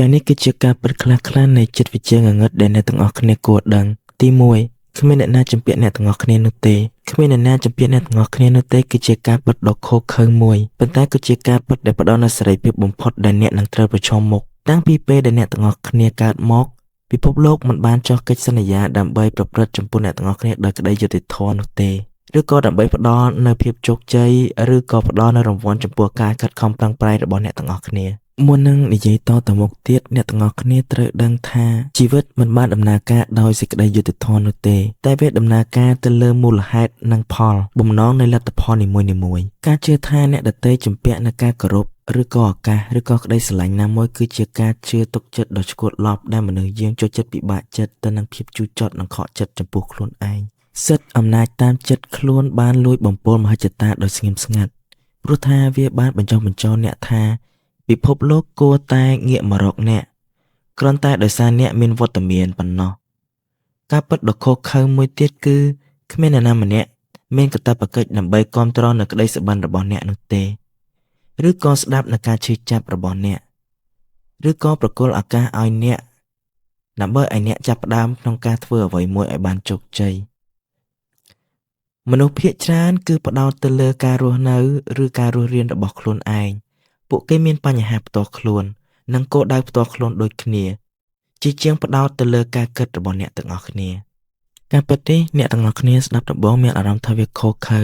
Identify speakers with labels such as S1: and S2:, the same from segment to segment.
S1: ទាំងនេះគឺជាការពិតខ្លះៗនៃចិត្តវិទ្យាងងឹតដែលអ្នកទាំងអស់គ្នាគួរដឹងទី1គ្មានអ្នកណាជំពាក់អ្នកទាំងអស់គ្នានោះទេគ្មានអ្នកណាជំពាក់អ្នកទាំងអស់គ្នានោះទេគឺជាការពិតដ៏ឃោរឃៅមួយប៉ុន្តែក៏ជាការពិតដែលផ្ដល់នូវសេរីភាពបំផុតដែលអ្នកនឹងត្រូវប្រឈមមុខតាំងពីពេលដែលអ្នកទាំងអស់គ្នាកើតមកពិភពលោកមិនបានចុះកិច្ចសន្យាដើម្បីប្រព្រឹត្តចំពោះអ្នកទាំងអស់គ្នាដោយក្តីយុត្តិធម៌នោះទេឬក៏ដើម្បីផ្ដល់នូវភាពជោគជ័យឬក៏ផ្ដល់នូវរង្វាន់ចំពោះការខិតខំប្រឹងប្រែងរបស់អ្នកទាំងអស់គ្នាមុននឹងនិយាយតទៅមុខទៀតអ្នកទាំងអស់គ្នាត្រូវដឹងថាជីវិតមិនបានដំណើរការដោយសេចក្តីយុត្តិធម៌នោះទេតែវាដំណើរការទៅលើមូលហេតុនិងផលបំណងនៃលទ្ធផលនីមួយៗការជឿថាអ្នកដទៃជំពាក់នូវការគោរពឬក៏ឱកាសឬក៏ក្តីស្រឡាញ់ណាមួយគឺជាការជឿទុកចិត្តដ៏ឆ្កួតឡប់ដែលមនុស្សយើងចូលចិត្តពិបាកចិត្តទៅនឹងភាពជូរចត់និងខកចិត្តចំពោះខ្លួនឯងសិទ្ធិអំណាចតាមចិត្តខ្លួនបានលួចបំពុលមហិច្ឆតាដោយស្ងៀមស្ងាត់ព្រោះថាវាបានបញ្ចុះបញ្ចូលអ្នកថាពិភពលោកគួរតែងាកមករកអ្នកគ្រាន់តែដោយសារអ្នកមានវត្តមានប៉ុណ្ណោះការពិតដ៏ឃោរឃៅមួយទៀតគឺគ្មានអ្នកណាម្នាក់មានកាតព្វកិច្ចដើម្បីគាំទ្រនៅក្តីសុបិនរបស់អ្នកនោះទេឬក៏ស្ដាប់នៅការឈឺចាប់របស់អ្នកឬក៏ប្រគល់ឱកាសឲ្យអ្នកដើម្បីឲ្យអ្នកចាប់ផ្ដើមក្នុងការធ្វើអ្វីមួយឲ្យបានជោគជ័យមនុស្សភាគច្រើនគឺផ្ដោតទៅលើការរស់នៅឬការរស់រានរបស់ខ្លួនឯងពួកគេមានបញ្ហាផ្ទាល់ខ្លួននិងគោលដៅផ្ទាល់ខ្លួនដូចគ្នាជាជាងផ្ដោតទៅលើការគិតរបស់អ្នកទាំងអស់គ្នាការពិតនេះអ្នកទាំងអស់គ្នាស្ដាប់ដំបូងមានអារម្មណ៍ថាវាឃោរឃៅ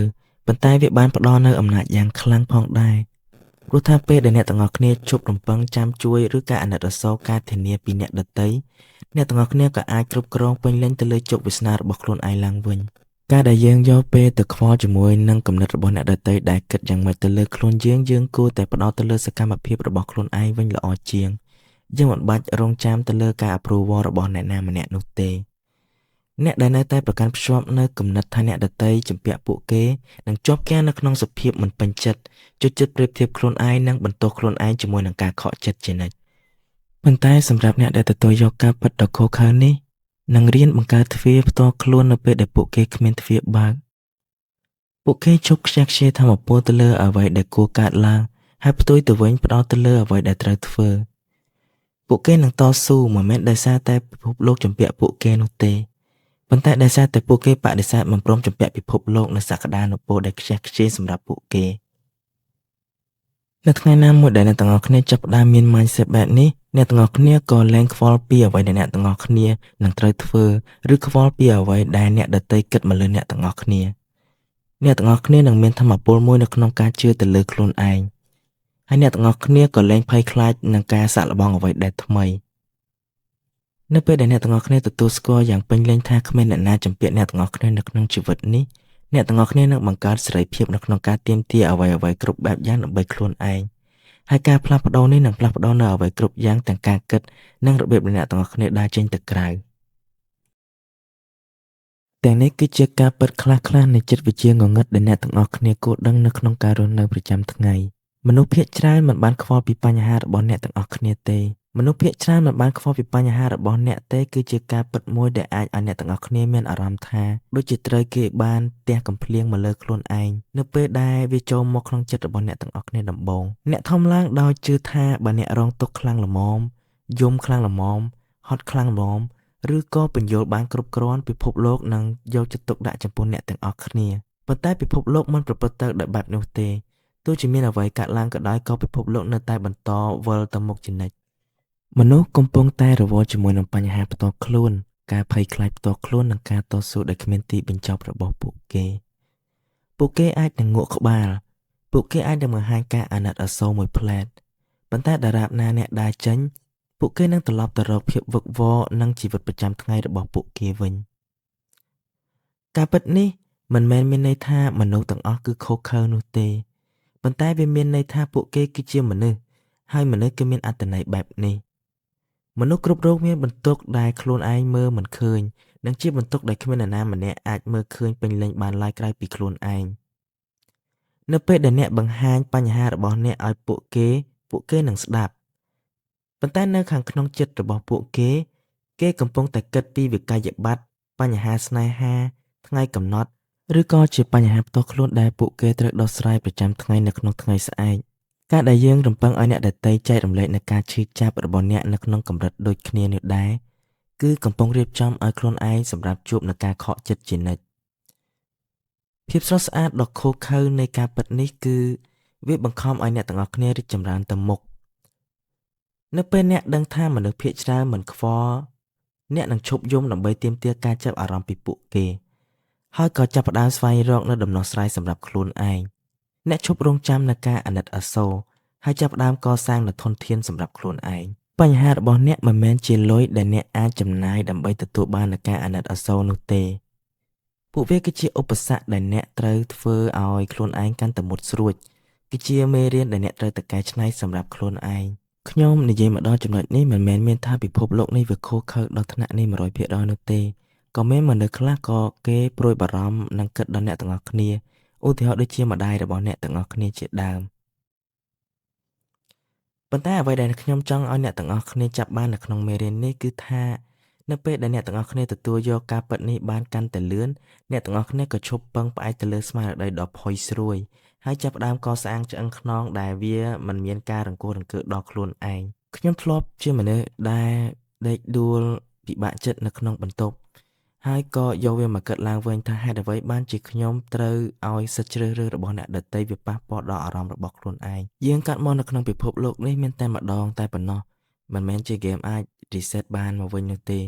S1: ប៉ុន្តែវាបានផ្ដល់នូវអំណាចយ៉ាងខ្លាំងផងដែរព្រោះថាពេលដែលអ្នកទាំងអស់គ្នាជប់រំពឹងចាំជួយឬការអាណិតអាសូរការធានាពីអ្នកដទៃអ្នកទាំងអស់គ្នាក៏អាចគ្រប់គ្រងពេញលេញទៅលើជោគវាសនារបស់ខ្លួនឯងឡើងវិញការដែលយើងយកពេលទៅខ្វល់ជាមួយនឹងគំនិតរបស់អ្នកដទៃដែលគិតយ៉ាងម៉េចទៅលើខ្លួនយើងយើងគួរតែផ្ដោតទៅលើសកម្មភាពរបស់ខ្លួនឯងវិញល្អជាងយើងមិនបាច់រងចាំទៅលើការ approval របស់អ្នកណាម្នាក់នោះទេអ្នកដែលនៅតែប្រកាន់ភ្ជាប់នៅគំនិតថាអ្នកដទៃជំពាក់ពួកគេនឹងជាប់គាំងនៅក្នុងសភាពមិនពេញចិត្តចូលចិត្តប្រៀបធៀបខ្លួនឯងនិងបន្ទោសខ្លួនឯងជាមួយនឹងការខកចិត្តជានិច្ចប៉ុន្តែសម្រាប់អ្នកដែលទទួលយកការពិតដ៏ឃោរឃៅនេះនឹងរៀនបង្កើតទ្វារផ្ទាល់ខ្លួននៅពេលដែលពួកគេគ្មានទ្វារបើកពួកគេឈប់ខ្ជះខ្ជាយថាមពលទៅលើអ្វីដែលគួរកើតឡើងហើយផ្ទុយទៅវិញផ្ដោតទៅលើអ្វីដែលត្រូវធ្វើពួកគេនឹងតស៊ូមិនមែនដោយសារតែពិភពលោកជំពាក់ពួកគេនោះទេប៉ុន្តែដោយសារតែពួកគេបដិសេធមិនព្រមជំពាក់ពិភពលោកនៅសក្តានុពលដែលខ្ជះខ្ជាយសម្រាប់ពួកគេនៅថ្ងៃណាមួយដែលអ្នកទាំងអស់គ្នាចាប់ផ្ដើមមាន mindset បែបនេះអ្នកទាំងអស់គ្នាក៏លែងខ្វល់ពីអ្វីដែលអ្នកទាំងអស់គ្នានឹងត្រូវធ្វើឬខ្វល់ពីអ្វីដែលអ្នកដទៃគិតមកលើអ្នកទាំងអស់គ្នាអ្នកទាំងអស់គ្នានឹងមានធម៌ពលមួយនៅក្នុងការជឿទៅលើខ្លួនឯងហើយអ្នកទាំងអស់គ្នាក៏លែងភ័យខ្លាចនឹងការសាកល្បងអ្វីដែលថ្មីនៅពេលដែលអ្នកទាំងអស់គ្នាទទួលស្គាល់យ៉ាងពេញលេញថាគ្មានអ្នកណាជំពាក់អ្នកទាំងអស់គ្នានៅក្នុងជីវិតនេះអ្នកទាំងអស់គ្នានឹងបង្កើតសេរីភាពនៅក្នុងការទាមទារអ្វីៗគ្រប់បែបយ៉ាងដើម្បីខ្លួនឯងហើយការផ្លាស់ប្ដូរនេះនឹងផ្លាស់ប្ដូរនៅអ្វីគ្រប់យ៉ាងទាំងការគិតនិងរបៀបដែលអ្នកទាំងអស់គ្នាដើរចេញទៅក្រៅទាំងនេះគឺជាការពិតខ្លះៗនៃចិត្តវិទ្យាងងឹតដែលអ្នកទាំងអស់គ្នាគួរដឹងនៅក្នុងការរស់នៅប្រចាំថ្ងៃមនុស្សភាគច្រើនមិនបានខ្វល់ពីបញ្ហារបស់អ្នកទាំងអស់គ្នាទេមនុស្សភាគច្រើនមិនបានខ្វល់ពីបញ្ហារបស់អ្នកទេគឺជាការពិតមួយដែលអាចឲ្យអ្នកទាំងអស់គ្នាមានអារម្មណ៍ថាដូចជាត្រូវគេបានទះកំភ្លៀងមកលើខ្លួនឯងនៅពេលដែលវាចូលមកក្នុងចិត្តរបស់អ្នកទាំងអស់គ្នាដំបូងអ្នកធំឡើងដោយជឿថាបើអ្នករងទុក្ខខ្លាំងល្មមយំខ្លាំងល្មមហត់ខ្លាំងល្មមឬក៏ពន្យល់បានគ្រប់គ្រាន់ពិភពលោកនឹងយកចិត្តទុកដាក់ចំពោះអ្នកទាំងអស់គ្នាប៉ុន្តែពិភពលោកមិនប្រព្រឹត្តទៅដោយបែបនោះទេទោះជាមានអ្វីកើតឡើងក៏ដោយក៏ពិភពលោកនៅតែបន្តវិលទៅមុខជានិច្ចមនុស្សកំពុងតែរវល់ជាមួយនឹងបញ្ហាផ្ទាល់ខ្លួនការភ័យខ្លាចផ្ទាល់ខ្លួននិងការតស៊ូដែលគ្មានទីបញ្ចប់របស់ពួកគេពួកគេអាចនឹងងក់ក្បាលពួកគេអាចនឹងបង្ហាញការអាណិតអាសូរមួយផ្លែតប៉ុន្តែដរាបណាអ្នកដើរចេញពួកគេនឹងត្រឡប់ទៅរកភាពវឹកវរនិងជីវិតប្រចាំថ្ងៃរបស់ពួកគេវិញការពិតនេះមិនមែនមានន័យថាមនុស្សទាំងអស់គឺឃោរឃៅនោះទេប៉ុន្តែវាមានន័យថាពួកគេគឺជាមនុស្សហើយមនុស្សគឺមានអត្ថន័យបែបនេះមនុស្សគ្រប់រូបមានបន្ទុកដែលខ្លួនឯងមើលមិនឃើញនិងជាបន្ទុកដែលគ្មាននរណាម្នាក់អាចមើលឃើញពេញលេញបានឡើយក្រៅពីខ្លួនឯងនៅពេលដែលអ្នកបង្ហាញបញ្ហារបស់អ្នកឲ្យពួកគេនឹងស្ដាប់ប៉ុន្តែនៅខាងក្នុងចិត្តរបស់ពួកគេគេកំពុងតែគិតពីវិក័យប័ត្របញ្ហាស្នេហាថ្ងៃកំណត់ឬក៏ជាបញ្ហាផ្ទាល់ខ្លួនដែលពួកគេត្រូវដោះស្រាយប្រចាំថ្ងៃនៅក្នុងថ្ងៃស្អែក ការដែលយើងរំពឹងឲ្យអ្នកដទៃចែករំលែកនូវការឈឺចាប់របស់អ្នកនៅក្នុងកម្រិតដូចគ្នានេះដែរគឺកំពុងរៀបចំឲ្យខ្លួនឯងសម្រាប់ជួបនឹងការខកចិត្តជានិច្ចភាពស្រស់ស្អាតដ៏ឃោរឃៅនៃការពិតនេះគឺវាបង្ខំឲ្យអ្នកទាំងអស់គ្នារីកចម្រើនទៅមុខនៅពេលអ្នកដឹងថាមនុស្សភាគច្រើនមិនខ្វល់អ្នកនឹងឈប់យំដើម្បីទាមទារការចាប់អារម្មណ៍ពីពួកគេហើយក៏ចាប់ផ្ដើមស្វែងរកនូវដំណោះស្រាយសម្រាប់ខ្លួនឯងអ្នកឈប់រងចាំនូវការអាណិតអាសូរហើយចាប់ផ្ដើមកសាងនូវធនធានសម្រាប់ខ្លួនឯងបញ្ហារបស់អ្នកមិនមែនជាលុយដែលអ្នកអាចចំណាយដើម្បីទទួលបាននូវការអាណិតអាសូរនោះទេពួកវាគឺជាឧបសគ្គដែលអ្នកត្រូវធ្វើឲ្យខ្លួនឯងកាន់តែមុតស្រួចគឺជាមេរៀនដែលអ្នកត្រូវតែកែច្នៃសម្រាប់ខ្លួនឯងខ្ញុំនិយាយមកដល់ចំណុចនេះមិនមែនមានថាពិភពលោកនេះវាឃោរឃៅដល់ថ្នាក់នេះ100%នោះទេក៏មានមនុស្សខ្លះក៏គេព្រួយបារម្ភនិងគិតដល់អ្នកទាំងអស់គ្នាឧទាហរណ៍ដូចជាម្ដាយរបស់អ្នកទាំងអស់គ្នាជាដើមប៉ុន្តែអ្វីដែលខ្ញុំចង់ឲ្យអ្នកទាំងអស់គ្នាចាប់បាននៅក្នុងមេរៀននេះគឺថានៅពេលដែលអ្នកទាំងអស់គ្នាទទួលយកការពិតនេះបានកាន់តែលឿនអ្នកទាំងអស់គ្នាក៏ឈប់ពឹងផ្អែកទៅលើស្មារតីដ៏ផុយស្រួយហើយចាប់ផ្ដើមកសាងឆ្អឹងខ្នងដែលវាមិនមានការរង្គោះរង្គើដល់ខ្លួនឯងខ្ញុំធ្លាប់ជាមនុស្សដែលដេកដួលពិបាកចិត្តនៅក្នុងបន្ទប់ហើយក៏យកវាមកគិតឡើងវិញថាហេតុអ្វីបានជាខ្ញុំត្រូវឲ្យសិទ្ធិជ្រើសរើសរបស់អ្នកដទៃវាប៉ះពាល់ដល់អារម្មណ៍របស់ខ្លួនឯងយើងកាត់មកនៅក្នុងពិភពលោកនេះមានតែម្ដងតែប៉ុណ្ណោះមិនមែនជាហ្គេមអាច reset បានមកវិញនោះទេ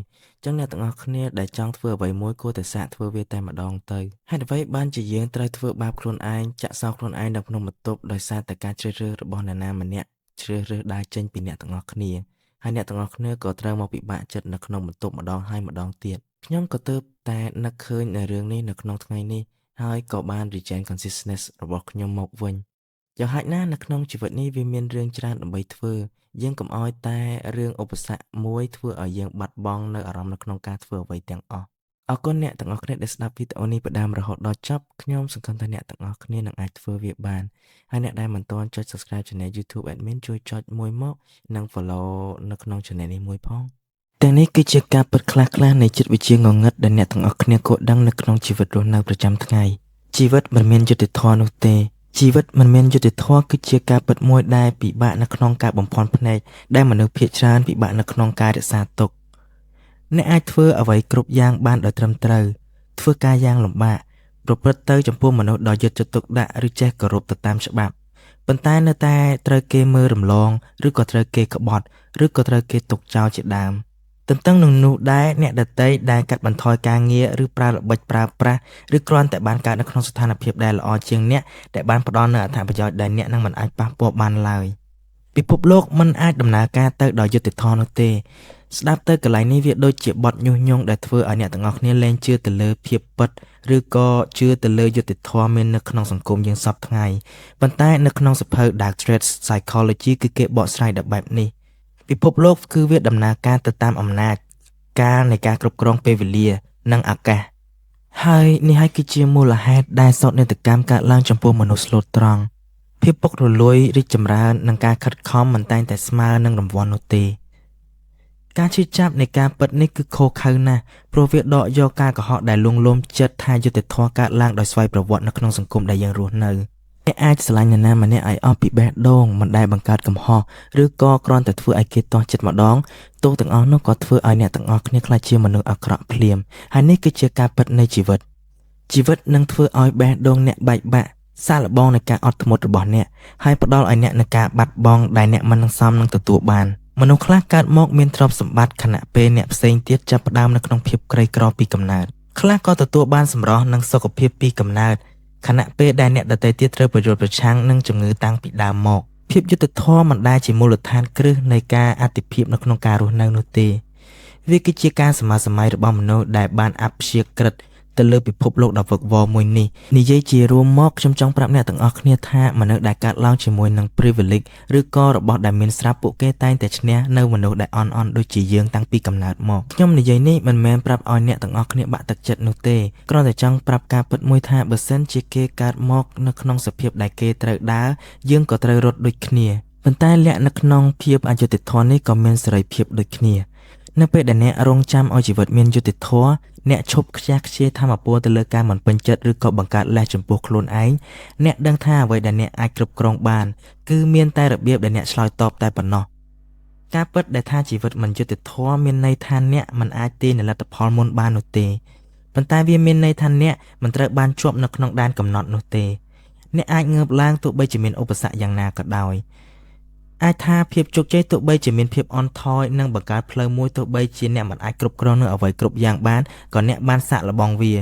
S1: ចឹងអ្នកទាំងអស់គ្នាដែលចង់ធ្វើអ្វីមួយគួរតែសាកធ្វើវាតែម្ដងទៅហេតុអ្វីបានជាយើងត្រូវធ្វើបាបខ្លួនឯងចាក់សោខ្លួនឯងនៅក្នុងបន្ទប់ដោយសារតែការជ្រើសរើសរបស់អ្នកណាម្នាក់ជ្រើសរើសដើរចេញពីអ្នកទាំងអស់គ្នាហើយអ្នកទាំងអស់គ្នាក៏ត្រូវមកពិបាកចិត្តនៅក្នុងបន្ទប់ម្ដងហើយម្ដងទៀតខ្ញុំក៏ទើបតែនឹកឃើញនៅរឿងនេះនៅក្នុងថ្ងៃនេះហើយក៏បាន regain consciousness របស់ខ្ញុំមកវិញយ៉ាងហោចណាស់នៅក្នុងជីវិតនេះវាមានរឿងច្រើនដើម្បីធ្វើយើងកុំឲ្យតែរឿងឧបសគ្គមួយធ្វើឲ្យយើងបាត់បង់នៅអារម្មណ៍នៅក្នុងការធ្វើអ្វីទាំងអស់អរគុណអ្នកទាំងអស់គ្នាដែលស្ដាប់វីដេអូនេះពីដើមរហូតដល់ចប់ខ្ញុំសង្ឃឹមថាអ្នកទាំងអស់គ្នានឹងអាចធ្វើវាបានហើយអ្នកដែលមិនទាន់ចុច Subscribe Channel YouTube Admin ជួយចុចមួយមកនិង Follow នៅក្នុង Channel នេះមួយផងទាំងនេះគឺជាការពិតខ្លះៗនៃចិត្តវិទ្យាងងឹតដែលអ្នកទាំងអស់គ្នាគួរដឹងនៅក្នុងជីវិតរស់នៅប្រចាំថ្ងៃជីវិតមិនមានយុត្តិធម៌នោះទេជីវិតមិនមានយុត្តិធម៌គឺជាការពិតមួយដែលពិបាកនៅក្នុងការបំភាន់ភ្នែកដែលមនុស្សភាគច្រើនពិបាកនៅក្នុងការរក្សាទុកអ្នកអាចធ្វើអ្វីគ្រប់យ៉ាងបានដោយត្រឹមត្រូវធ្វើការយ៉ាងលំបាកប្រព្រឹត្តទៅចំពោះមនុស្សដោយយកចិត្តទុកដាក់ឬចេះគោរពទៅតាមច្បាប់ប៉ុន្តែនៅតែត្រូវគេមើលរំលងឬក៏ត្រូវគេក្បត់ឬក៏ត្រូវគេទុកចោលជាដើមទន្ទឹមនឹងនោះដែរអ្នកដទៃដែលកាត់បន្ថយការងារឬប្រើល្បិចប្រើប្រាស់ឬគ្រាន់តែបានកើតនៅក្នុងស្ថានភាពដែលល្អជាងអ្នកដែលបានផ្ដល់នូវអត្ថប្រយោជន៍ដែលអ្នកនឹងមិនអាចប៉ះពាល់បានឡើយពិភពលោកមិនអាចដំណើរការទៅដោយយុត្តិធម៌នោះទេស្ដាប់ទៅកន្លែងនេះវាដូចជាបទញុះញង់ដែលធ្វើឲ្យអ្នកទាំងអស់គ្នាលែងជឿទៅលើភាពពិតឬក៏ជឿទៅលើយុត្តិធម៌មាននៅក្នុងសង្គមយើងសព្វថ្ងៃប៉ុន្តែនៅក្នុងសៀវភៅ Dark Threads Psychology គឺគេបកស្រាយដល់បែបនេះពិភពលោកគឺវាដំណើរការទៅតាមអំណាចការនៃការគ្រប់គ្រងពេលវេលានិងឱកាសហើយនេះហើយគឺជាមូលហេតុដែលសោកនាដកម្មកើតឡើងចំពោះមនុស្សស្លូតត្រង់ភាពពុករលួយរីកចម្រើននិងការខិតខំមិនតែងតែស្មើនឹងរង្វាន់នោះទេការឈឺចាប់នៃការពិតនេះគឺឃោរឃៅណាស់ព្រោះវាដកយកការកុហកដែលលួងលោមចិត្តថាយុត្តិធម៌កើតឡើងដោយស្វ័យប្រវត្តិនៅក្នុងសង្គមដែលយើងរស់នៅអ្នកអាចស្រឡាញ់នរណាម្នាក់ឲ្យអស់ពីបេះដូងមិនដែលបង្កើតកំហុសឬក៏គ្រាន់តែធ្វើឲ្យគេទាស់ចិត្តម្ដងទោសទាំងអស់នោះក៏ធ្វើឲ្យអ្នកទាំងអស់គ្នាក្លាយជាមនុស្សអាក្រក់ភ្លាមហើយនេះគឺជាការពិតនៃជីវិតជីវិតនឹងធ្វើឲ្យបេះដូងអ្នកបែកបាក់សាកល្បងនៃការអត់ធ្មត់របស់អ្នកហើយផ្ដល់ឲ្យអ្នកនូវការបាត់បង់ដែលអ្នកមិនសមនឹងទទួលបានមនុស្សខ្លះកើតមកមានទ្រព្យសម្បត្តិខណៈពេលអ្នកផ្សេងទៀតចាប់ផ្ដើមនៅក្នុងភាពក្រីក្រពីកំណើតខ្លះក៏ទទួលបានសម្រស់និងសុខភាពពីកំណើតខណៈពេលដែលអ្នកដទៃទៀតត្រូវប្រយុទ្ធប្រឆាំងនឹងជំងឺតាំងពីដើមមកភាពយុត្តិធម៌មិនដែលជាមូលដ្ឋានគ្រឹះនៃការអតិភិបនៅក្នុងការរស់នៅនោះទេវាគឺជាការសម័យរបស់មនុស្សដែលបានអព្យាក្រឹតទៅលើពិភពលោកដ៏វឹកវរមួយនេះនិយាយជារួមមកខ្ញុំចង់ប្រាប់អ្នកទាំងអស់គ្នាថាមនុស្សដែលកើតឡើងជាមួយនឹង privilege ឬក៏របស់ដែលមានស្រាប់ពួកគេតែងតែឈ្នះនៅមនុស្សដែលអន់អន់ដូចជាយើងតាំងពីកំណើតមកខ្ញុំនិយាយនេះមិនមែនប្រាប់ឲ្យអ្នកទាំងអស់គ្នាបាក់ទឹកចិត្តនោះទេគ្រាន់តែចង់ប្រាប់ការពិតមួយថាបើសិនជាគេកើតមកនៅក្នុងសភាពដែលគេត្រូវដើរយើងក៏ត្រូវរត់ដូចគ្នាប៉ុន្តែលក្ខនៅក្នុងភាពអយុត្តិធម៌នេះក៏មានសេរីភាពដូចគ្នា នៅពេលដែលអ្នករងចាំឲ្យជីវិតមានយុត្តិធម៌អ្នកឈប់ខ្ជះខ្ជាយថាមពលទៅលើការមិនពេញចិត្តឬក៏បង្កើតលេសចំពោះខ្លួនឯងអ្នកដឹងថាអ្វីដែលអ្នកអាចគ្រប់គ្រងបានគឺមានតែរបៀបដែលអ្នកឆ្លើយតបតែប៉ុណ្ណោះការពិតដែលថាជីវិតមិនយុត្តិធម៌មានន័យថាអ្នកមិនអាចទាយនូវលទ្ធផលមុនបាននោះទេប៉ុន្តែវាមានន័យថាអ្នកមិនត្រូវបានជាប់នៅក្នុងដែនកំណត់នោះទេអ្នកអាចងើបឡើងទោះបីជាមានឧបសគ្គយ៉ាងណាក៏ដោយអាចថាភាពជោគជ័យទោះបីជាមានភាពអន់ថយនិងបង្កើតផ្លូវមួយទោះបីជាអ្នកមិនអាចគ្រប់គ្រងនៅអ្វីគ្រប់យ៉ាងបានក៏អ្នកបានសាកល្បងវា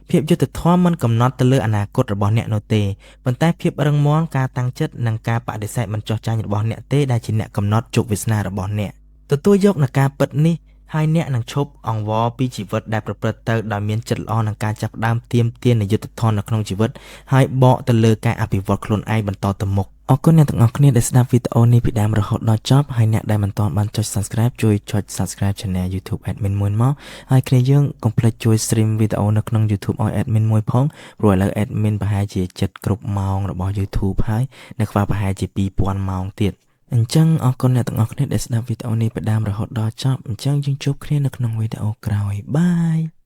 S1: ភាពយុត្តិធម៌មិនកំណត់ទៅលើអនាគតរបស់អ្នកនោះទេប៉ុន្តែភាពរឹងមាំការតាំងចិត្តនិងការបដិសេធមិនចុះចាញ់របស់អ្នកទេដែលជាអ្នកកំណត់ជោគវាសនារបស់អ្នកទទួលយកនូវការពិតនេះហើយអ្នកនឹងឈប់អង្វរពីជីវិតដែលប្រព្រឹត្តទៅដោយមានចិត្តល្អនិងការចាប់ផ្ដើមទាមទារនូវយុត្តិធម៌នៅក្នុងជីវិតហើយបកទៅលើការអភិវឌ្ឍខ្លួនឯងបន្តទៅមុខអរគុណអ្នកទាំងអស់គ្នាដែលស្ដាប់វីដេអូនេះពីដើមរហូតដល់ចប់ហើយអ្នកដែលមិនទាន់បានចុច Subscribe ជួយចុច Subscribe Channel YouTube Admin មួយមកហើយគ្នាយើងកុំភ្លេចជួយ stream វីដេអូនៅក្នុង YouTube ឲ្យ Admin មួយផងព្រោះឥឡូវ Admin ប្រហែលជាចិត្តគ្រប់ម៉ោងរបស់ YouTube ហើយនៅខ្វះប្រហែលជា2000ម៉ោងទៀតអញ្ចឹងអរគុណអ្នកទាំងអស់គ្នាដែលស្ដាប់វីដេអូនេះពីដើមរហូតដល់ចប់អញ្ចឹងយើងជួបគ្នានៅក្នុងវីដេអូក្រោយ bye.